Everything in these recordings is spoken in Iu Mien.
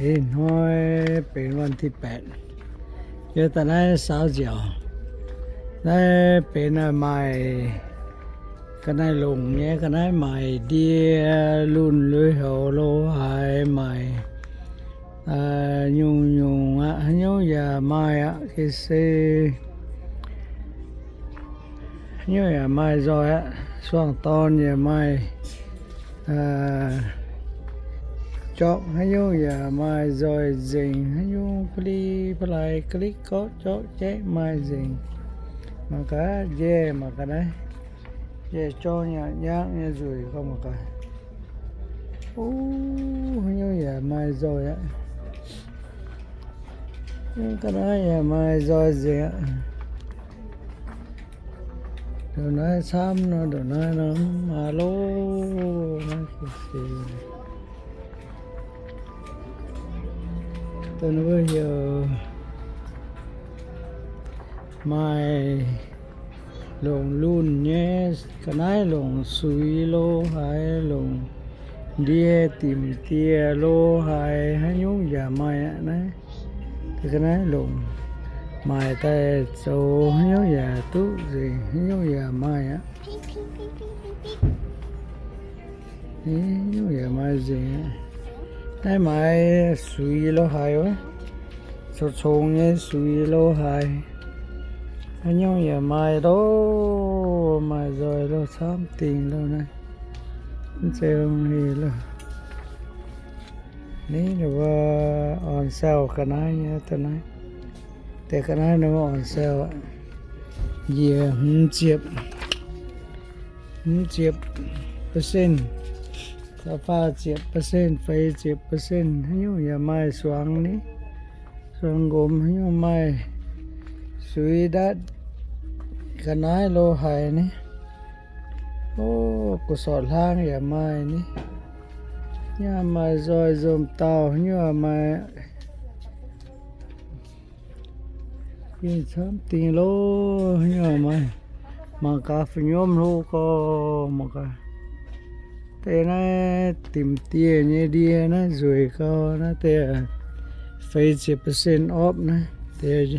Ih hnoi benx วันที่แปด yie daaih naaiv saaux nziaauc. Naaiv benx maaih ga'naaiv longc nyei, ga'naaiv maaic ndie lunh lui-houx lo haaix maaic nyungc-nyungc aqv. Haaix nyungc yaac maaih aqv. Ga'sie haaix nyungc yaac maaih nzoih aqv. Suangx dorn yaac maaih jorqv, haaix nyungc yaac maaih nzoih nzengc. Haaix nyungc pa'li pa'laaix ga'likv gorqv jorqv jaeqv maaih nzengc. Mangc gaax, njaih mangc gaax naaiv, njaih jorng nyei, nyaqv nyei nzueic gorngv mangc gaax. Ov, haaix nyungc yaac maaih nzoih aqv. Ga'naaiv yaac maaih nzoih nzengc aqv. Ndongc naaiv camv nor, ndongc naaiv nor mv maaih loh. Naaiv ga'sie, dongh wuov heuc maaih longc lunh nyei, ga'naaiv longc suix lo haaix, longc ndie dimc dieh lo haaix, haaix nyungc yaac maaih aqv naaiv. Ga'naaiv longc maaic daaih zoux haaix nyungc yaac duqv nzengc, haaix nyungc yaac maaih aqv. Haaix nyungc yaac maaih nzengc aqv. Naaiv maaiz suix lo haaix wuov, congx-congx nyei suix lo haaix, haaix nyungc yaac maaih loh, maaih nzoih loh, camv dingc loh naaiv. Mv zeiz hungh hec loh. Ni wuov on sale ga'naaiv nyei da'naaiv. Deix ga'naaiv nor on sale aqv. Njiec hmz ziepc, hmz ziepc percent, caux faah ziepc percent, feix ziepc percent, haaix nyungc yaac maaih suangx ni. Suangx nqomz haaix nyungc maaih, suix ndatv ga'naaiv lo haic ni. O, gu'sortv hlang yaac maaih ni. Nyungc maaih nzoih nzomc dauh, nyungc maaih, yie camv dingc loh, nyungc maaih. Mangc gaax, fu'nyuomv hlo gorx, mangc gaax. Deix naaiv dimc dieh nyei ndie naaiv nzueic gau, naaiv deix feix ziepc percent off naaiv deix.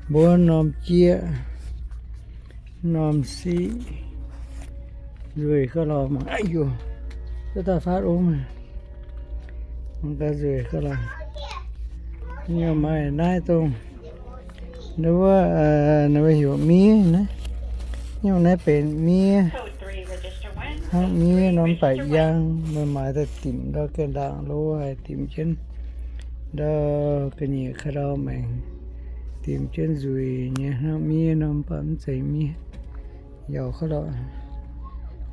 Mbuo norm jieqv, norm siqv, nzueic gau lorqc mangc. Aiyo, duqv daaih faatv ong, mangc gaax nzueic gau lorqc. Nyungc maaih naaiv dongh, wuov, heuc miev naaiv. Nyungc naaiv benx miev, hnangv miev norm baeqc njang, meih maaiz daaih dimc ndau gaengh ndaangc lo haic, dimc jienv ndau ga'nyiec ka'ndau maengx, dimc jienv nzueic nyei hnangv miev norm, mv baac mv zeiz miev. Yaac gauh lorqc.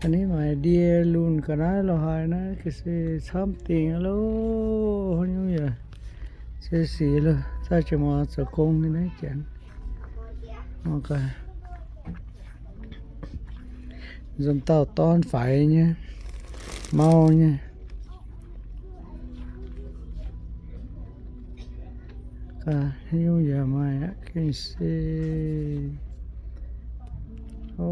Aa, ni maaiz ndie lunh ga'naaiv lo haaix naaiv ga'sie camv dingc loh, haaix nyungc yaac se sic loh, zaaih jiex muangx zoux gong nyei naaiv janx. Mangc gaax, nzunc dauh dorn faix nyei, mau nyei. Ga'naaiv nyungc yaac maaih aqv, gengh se. O,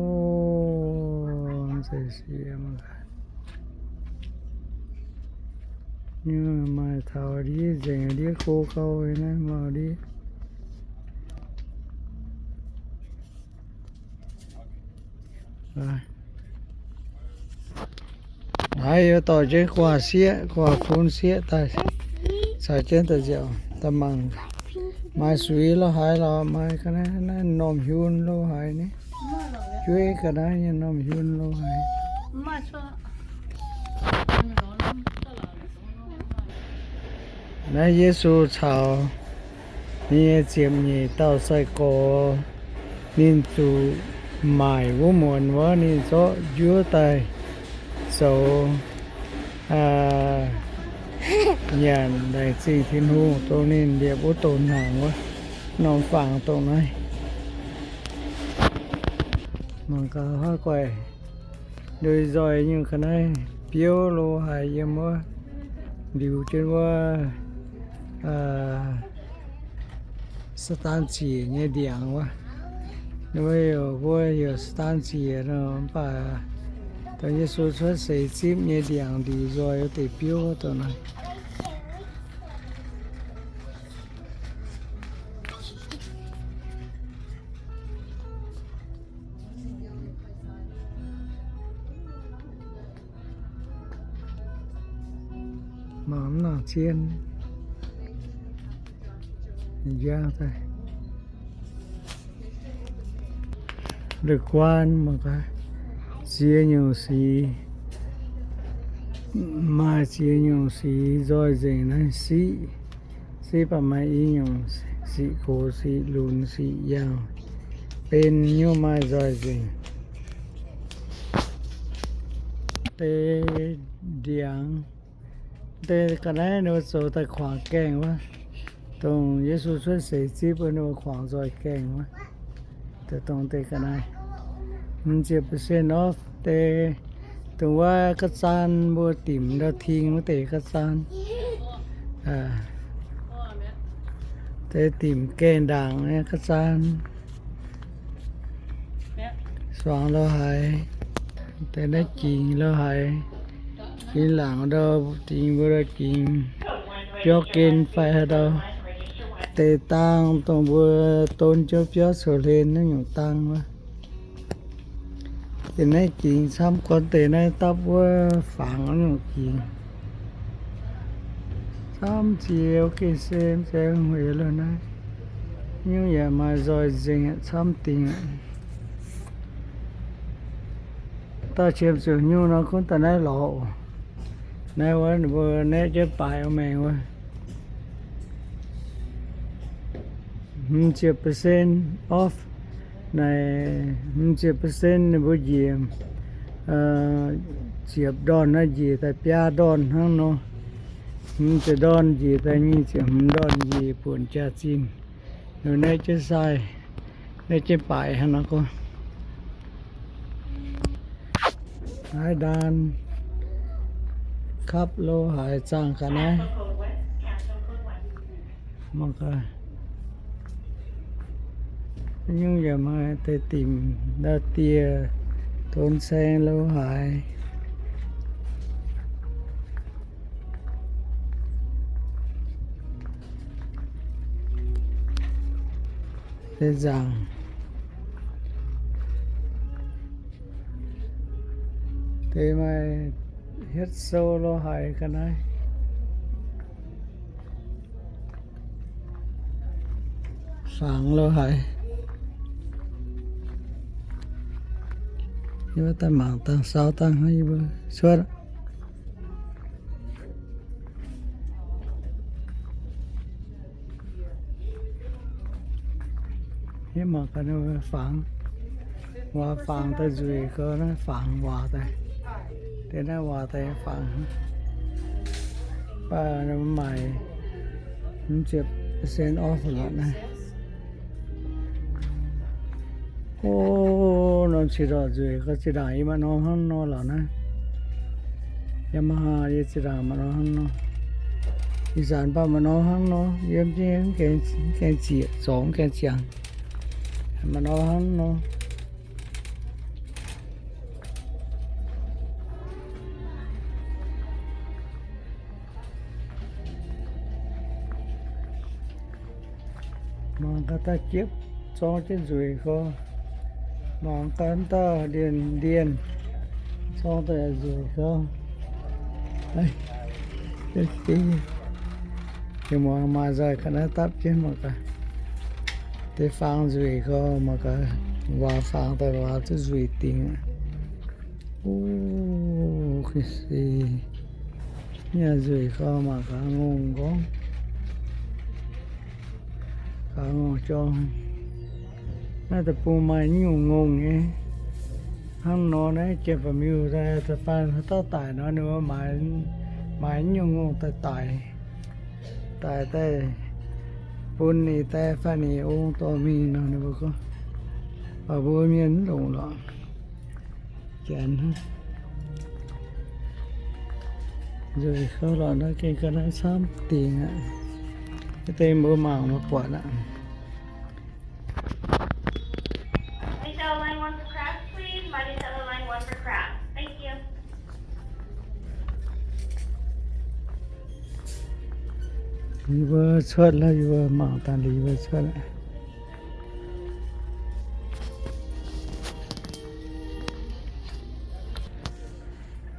nzengc sic mangc gaax. Nyungc maaih taux ndiev nzengc, ndiev go gau naaiv, mau ndiev. Naaiv yie dorh jienv gu'nguaaz sieqv, gu'nguaaz fun sieqv daaih caux jienv daaih nziaauc daaih mangc. Maaih suix lo haaix lorqc, maaih ga'naaiv, naaiv normh hiun lo haaix ni. Jueiv ga'naaiv nyei normh hiun lo haaix. Naaiv Yesu caux ninh nyei ziepc nyeic dauh sai-gorx, ninh zuqc maaic wuov muonz wuov, ninh zorqv njuov daaih zoux nyanc laengz zingh Tin-Hungh, dongh ninh liepc wuov donx hnaangx wuov norm fangx dongh naaiv. Mangc gaax, haaix guaix nduih nzoih nyungc ga'naaiv biouv lo haic yiem wuov, liuz jienv wuov, Saan-daan ziec nyei ndiangx wuov. Ninh mbuo heuc, mbuo heuc Saan-daan ziec nor, mv baac dongh Yesu cuotv seix zipv nyei ndiangx ndiux nzoih wuov deix biouv wuov dongh naaiv. Mangc mv nangc cien. Njang daaih. La'guaan mangc gaax, ziex nyungc sic, maaih ziex nyungc sic nzoih nzengc naaiv siqv. Siqv baac maaih i nyungc siqv gox, siqv lunx, siqv yaangh, benx nyungc maaih nzoih nzengc. Deix ndiangx, deix ga'naaiv ninh mbuo zoux daaih kuangx gaengh wuov, dongh Yesu cuotv seix zipv wuov ninh mbuo kuangx nzoih gaengh wuov. Deix dongh deix ga'naaiv, hmz ziepc percent off. Deix dongh wuov ga'zaan mbuo dimc ndau-ting wuov deix ga'zaan, deix dimc gaengh ndaangc nyei ga'zaan. Suangx lo haaix, deix naaiv jingx lo haaix, jingx laangc ndau, jingx mbuo jingx biauv gen fai haaix ndau, deix dang dongh mbuo don jienv biauv coux hlen naaiv nyungc dang wuov. Deix naaiv jingx camv gorn deix naaiv dapv wuov fangx nyungc jingx. Camv jiex gengh se mv zeiz hueix lo naaiv. Nyungc yaac maaih nzoih nzengc aqv, camv dingc aqv. Dauh qiemx zuqc nyungc nor gunv daaih naaiv lorz oc. Naaiv wuov ninh mbuo naeqv jienv baaix wuov maengx wuov. Hmz ziepc percent off. Naaic hmz ziepc percent ninh mbuo njiec, ziepc ndorn naaiv njiec daaih biaa ndorn hnangv nor. Hmz ziepc ndorn njiec daaih nyic ziepc hmz ndorn njiec buonc jaax-zinh. Ninh naeqv jienv sai, naeqv jienv baaix hnangv nor gorngv. Naaiv ndaan kapv lo haaix zaangh ga'naaiv. Mangc gaax, nyungc yaac maaih deix dimc ndau-dieh, donx saeng lo haaix. Deix nzaangc, deix maaih hietv sou lo haaix ga'naaiv. Fangx lo haaix. Yie daaih mangc dangh saau dangh hnangv yie mbuo cuotv. Hiuv mangc gaax ninh fangx, waac fangx daaih nzueic gau, naaiv fangx waac daaih, deix naaiv waac daaih fangx. Baac ninh maaic hmz ziepc percent off lorqc naaiv. O, norm ciex ndorqc nzueic gau, zinh ndaangc yie maaih norm hnangv nor lorqc naaiv. Yamaha yie zinh ndaangc maaih norm hnangv nor. Ih zanc baac maaih norm hnangv nor, yiem jienv gaengh zieqc zorngx gaengh ziangx. Maaih norm hnangv nor. Mangc gaax daaih jiepv, zorng jienv nzueic gau. Mangc gaax daaih ndienh ndienh, zorng daaih nzueic gau. Muangx maaih nzoih ga'naaiv dapv jienv mangc gaax. Deix fangx nzueic gau mangc gaax, waac fangx daaih waac duqv nzueic dingc aqv. O, ga'naaiv nzueic gau mangc gaax, ngongh gorngv, gaax ngongh jorng. Naaiv deic-bung maaih nyungc ngongh nyei. Hnangv nor naaiv jiem ba'miuh daaih da'faanh haaix dauh daic nor ninh mbuo maaiz nyungc ngongh daaih daic, daic daaih bun ninh die fai ninh ong dorh mingh nor ninh mbuo gorngv. Baac mbuo mienh mv longc lorqc. Janx hnangv. Nzueic gau lorqc, naaiv gengh ga'naaiv camv dingc aqv. Deix mbuo mangc maiv buatc aqv. Yie mbuo cuotv lorqc, yie mbuo mangc daaih liuz yie mbuo cuotv aqv.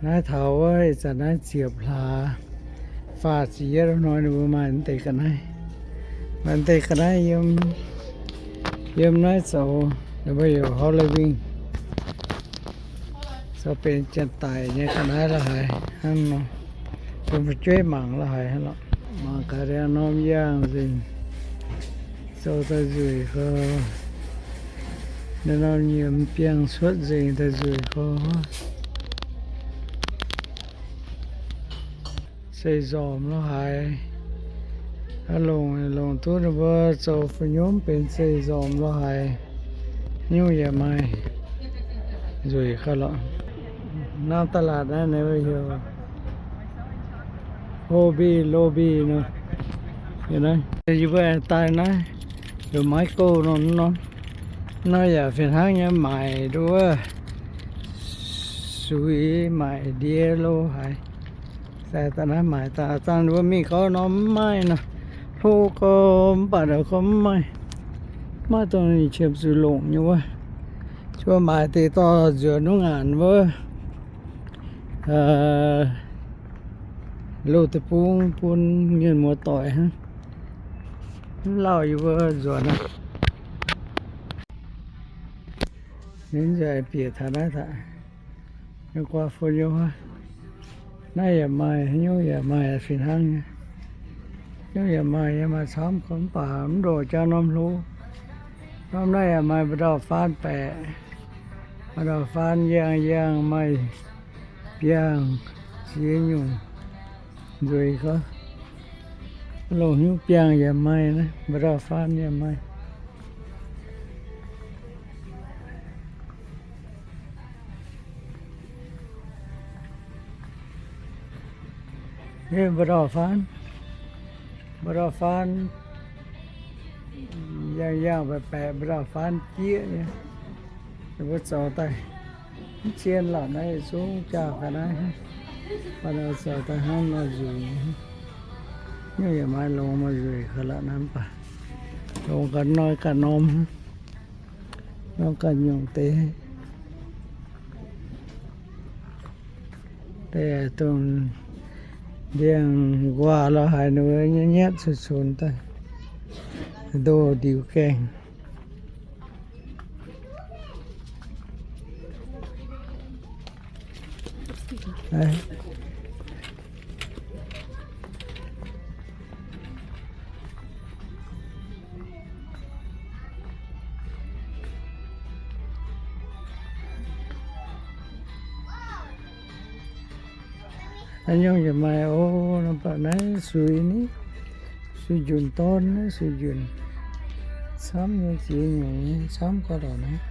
Naaiv taux wuov ih zanc naaiv ziepc hlaax, Faah ziepc yietv hnoi ninh mbuo maaih deix ga'naaiv. Maaih deix ga'naaiv yiem, yiem naaiv zoux, ninh mbuo heuc Halloween, zoux benx janx-daic nyei ga'naaiv la'haic hnangv nor, benx fu'jueiv mangc la'haic hnangv lorqc. Mangc gaax ndiangx-norm yangh nzengc, zoux daaih nzueic gau. Ndiangx-norm nyiemz biangh cuotv nzengc daaih nzueic gau. Seix nzormc la'haic. Longc, longc duqv ninh mbuo zoux fu'nyomv benx seix nzormc la'haic. Nyungc yaac maaih, nzueic gau lorqc. Naaiv ตลาด naaiv ninh mbuo heuc Hobby Lobby nor. Yie mbuo daaih naaiv heuc Michael nor, nor yaac fih hnangv nyei, maaic nduov suix, maaic ndie lo haic. Daaih daaih naaiv maaic daaih, zaangc ninh mbuo mingh gau nor mv maaih nor, hlo gau mv baac ndau gau mv maaih, mv maaih dongh ninh qiemx zuqc longc nyei wuov. Zuov maaic deix dorh nzuonx wuov ngaanc wuov, loz-deic-bung bun mienh muoz-doic hnangv. Mv lauh yie mbuo nzuonx aqv. Ninh nzueic bieqc taux naaiv daaih, yiem guaax fun yiem wuov. Naaiv yaac maaih, nyungc yaac maaih fih hnangv nyei. Nyungc yaac maaih, yaac maaih camv gorqv mv baac mv ndongc jauv norm hlo. Norm naaiv yaac maaih mba'ndauh faan baeqc, mba'ndauh faan yangh yangh, maaih biangh ziex nyungc nzueic gorqv. Longc hnyouv biangh yaac maaih, mba'ndauh faan yaac maaih. Yie mba'ndauh faan, mba'ndauh faan, yangh yangh baeqc baeqc mba'ndauh faan jieqv nyei. Ninh mbuo zoux daaih mv cien lorqc naaiv yietc zungv jaa ga'naaiv, mba'ndauh zoux daaih hnangv nor nzueic. Nyungc yaac maaih longx maaih nzueic ga'naaiv mv baac longx ga'naaiv nor ga'naaiv norm, norm ga'naaiv nyungc deix. Deix dongh ndiangx-nquaah la'haic ninh mbuo nyatv cunx-cunx daaih, ndoh ndiux gaengh. A'nyungc yaac maaih oc, mv baac naaiv suix ni, suix njunc dorn, suix njunc camv nyei, ziex nyungc nyei camv gau lorqc naaiv.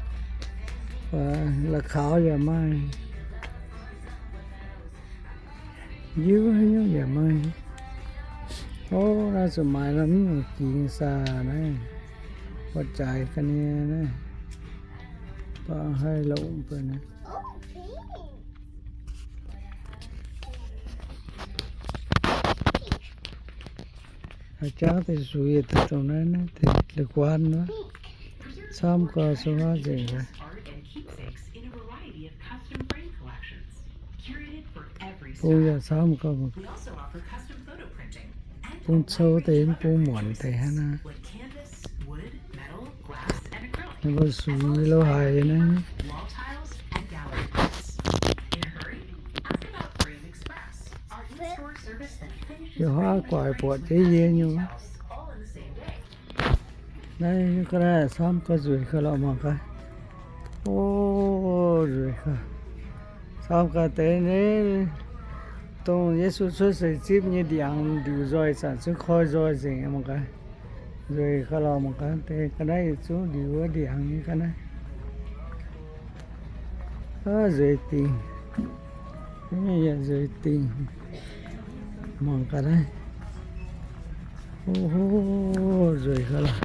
La'kaux yaac maaih, yiuv haaix nyungc yaac maaih. Ov, naaiv zuqc maaiz norm mv nyungc jingx saah naaiv, buatc jaaix ga'nyei naaiv, baac haih longc mbuo naaiv. Haaix jangv deix zuiz daaih dongh naaiv, naaiv deix la'guaan wuov, camv gau, se waac nzengc. Bung yaac camv gau, bung cou deix, mv bung muonc deix hnangv naaiv. Ninh mbuo suix lo haic naaiv. Yie huaav guaix buatc jienv yie nyei. Naaiv ga'naaiv camv gau, nzueic gau lorqc, mangc gaax. O, nzueic gaax. Camv gaax deix naaiv, dongh Yesu cuotv seix zipv nyei ndiangx ndiuc nzoih zanc zungv koi nzoih nzengc, mangc gaax. Nzueic gau lorqc, mangc gaax deix ga'naaiv yietc zungv ndiuc wuov ndiangx nyei ga'naaiv. Aav, nzueic dingc. Nzueic dingc. Mangc ga'naaiv. O, nzueic gau lorqc.